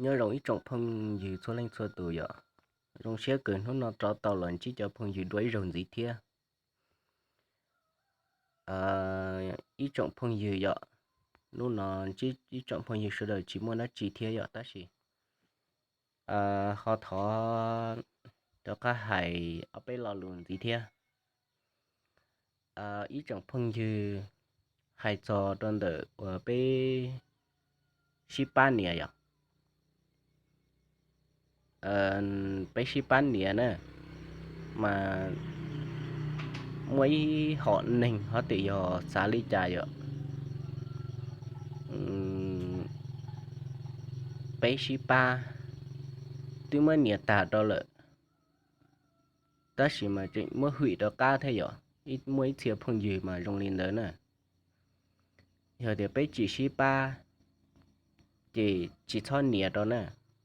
Nyob zoo ib tsoom phooj ywg txhua leej txhua tus yom. Zoo siab kawg hnub no rov tau los ntsib cov phooj ywg dua ib zaug ntxiv thiab. Ib tsoom phooj ywg yom, hnub no ntsib ib tsoom phooj ywg sawv daws tsis muaj dab tsi thiab yom, tab sis ho thov rov qab hais ob peb lo lus ntxiv thiab. Ib tsoom phooj ywg hais txog rau ntawm uas peb sib pab niam yom. Peb sib pab niam na, mas muaj ib hom neeg ho twb yog xav li cas yom, peb sib pab twb muab niam tag rau lawm, tab sis mas tseem muab hwm rov qab thiab yom. Muaj ib txhia phooj ywg mas zoo li ntawd na. Yog tias peb tsis sib pab ces tsis txhob niam rau na,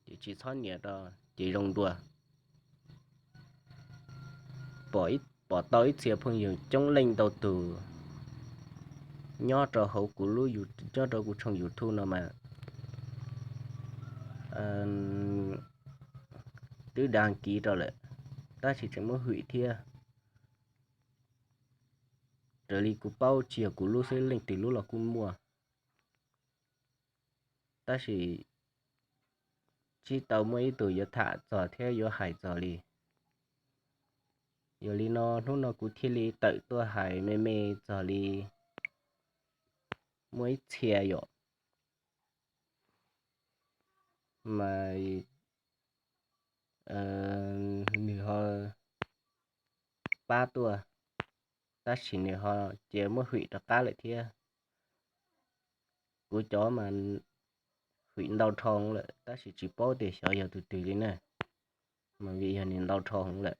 ces tsis txhob niam rau ces zoo dua. Pom tau ib txhia phooj ywg coob leej ntau tus nyob rau hauv kuv lub, nyob rau kuv tshooj YouTube no mas twb dag kiv rau lawm, tab sis tseem muab hwm thiab. Raws li kuv paub tsis yog kuv lub xwb, leej twg lub los kuj muaj, tab sis tsis tau muaj ib tug yuav tham txog thiab yuav hais txog li. Yog li no hnub no kuv thiaj li tawm tuaj hais me me txog li muaj ib txhia yom, mas nws ho pab tuaj, tab sis nws ho cia muab hwm rov qab lawm thiab. Kuv cov mas hwm ntau dhau lawm tab sis tsis paub tias xyov yog tus twg li na, mas vim yog nws ntau dhau lawm.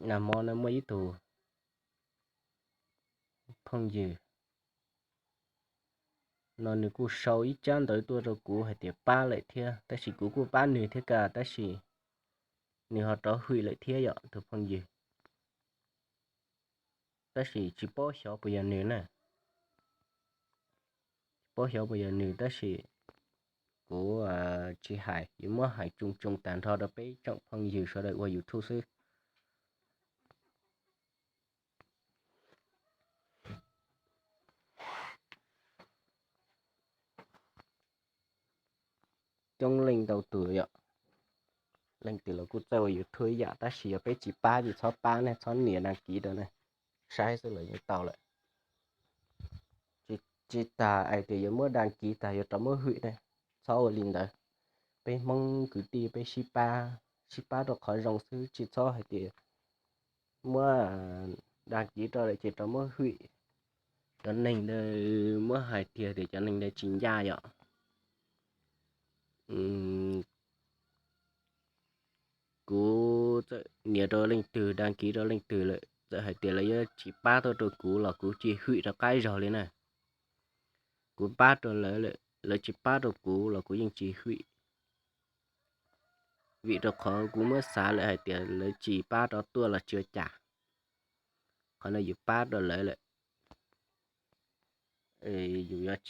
Nag hmo no muaj ib tug phooj ywg no nws kuj sau ib tsab ntawv tuaj rau kuv hais tias pab lawm thiab, tab sis kuv kuj pab nws thiab kawg, tab sis nws ho rov hwm lawm thiab yom tus phooj ywg. Tab sis tsis paub xyov puas yog nws na, tsis paub xyov puas yog nws, tab sis kuv tsis hais, yuav muab hais tsoo tsoo tag nrho rau peb tsoom phooj ywg sawv daws ua YouTube xwb. Coob leej ntau tus yom, leej twg los kuj txawj ua YouTube ib yam, tab sis yog peb tsis pab ces txhob pab ne, txhob nias dag kiv rau ne, saib xwb los yeej tau lawm. Tsis tas hais tias yuav muab dag kiv tas yuav rov muab hwm ne, txhob ua li ntawd. Peb Hmoob kwv tij peb sib pab, sib pab rau qhov zoo xwb, tsis txhob hais tias muab dag kiv rau lawm ces rov muab hwm. Cov neeg ntawd muab hais tiag tias cov neeg ntawd tsis ncaj yom. Kuv txawm nias rau leej twg, dag kiv rau leej twg lawm, txawm hais tias lawv yuav tsis pab tuaj rau kuv los kuv tsis hwm rov qab zaug li na. Kuv pab rau lawv, lawv tsis pab rau kuv los kuv yeej tsis hwm. Vim rau qhov kuv muab xav lawm hais tias lawv tsis pab rov tuaj los tsis ua cas. Qhov no yus pab rau lawv lawm, yus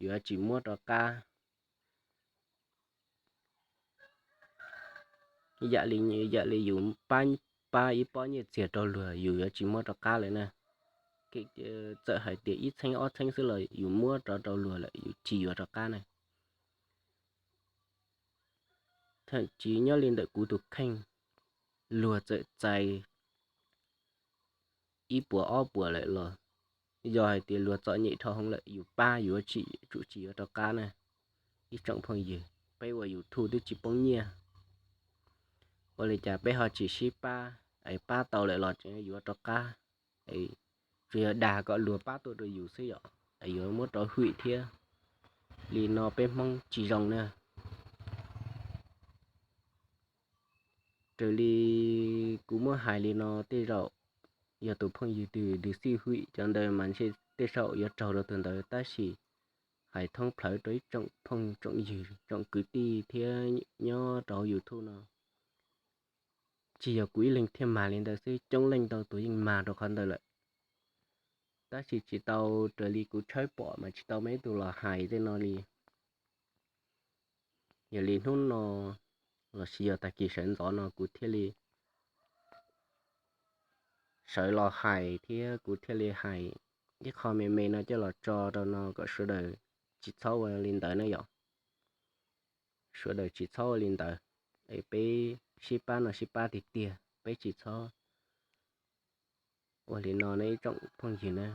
yuav tsis muab rov qab. Yam li, yam li yus pab, pab ib pob nyiaj txiag rau luag yus yuav tsis muab rov qab lawm na. Txawm hais tias ib txheeb ob txheeb xwb los yus muab rov rau luag lawm yus tsis yuav rov qab na. Thaj tsis nyob li ntawm kuv tus kheej, luag txawm txais ib puas ob puas lawm los yog hais tias luag txom nyem dhau hwv lawm yus pab yuav tsis, tsum tsis yuav rov qab na. Ib tsoom phooj ywg, peb ua YouTube twb tsis poob nyiaj, ua li cas peb ho tsis sib pab es pab tau lawm los tseem yuav rov qab? Tsuas yog dag kom luag pab tuaj rau yus xwb yom, es yuav muab rov hwm thiab. Li no peb Hmoob tsis zoo na. Raws li kuv muab hais li no tej zaum yog tus phooj ywg twg xij hwm cov ntawd mas ntshe tej zaum yuav raug rau tus ntawd, tab sis hais thoob plaws rau ib tsoom phooj tsoom ywg tsoom kwv tij thiab nyob rau hauv YouTube no, tsis yog kuv ib leeg thiaj mag li ntawd xwb, coob leej ntau tus yeej mag rau qhov ntawd lawm. tab sis tsis tau raws li kuv tshawb pom mas tsis tau muaj ib tug los hais tej no li. Yog li hnub no los sis yog tag kis sawv ntxov no kuv thiaj li sawv los hais thiab kuv thiaj li hais ib qho me me no coj los tso rau no kom sawv daws tsis txhob ua li ntawd na yom. Sawv daws tsis txhob ua li ntawd, es peb sib pab no sib pab tiag tiag, peb tsis txhob ua li no ne ib tsoom phooj ywg na.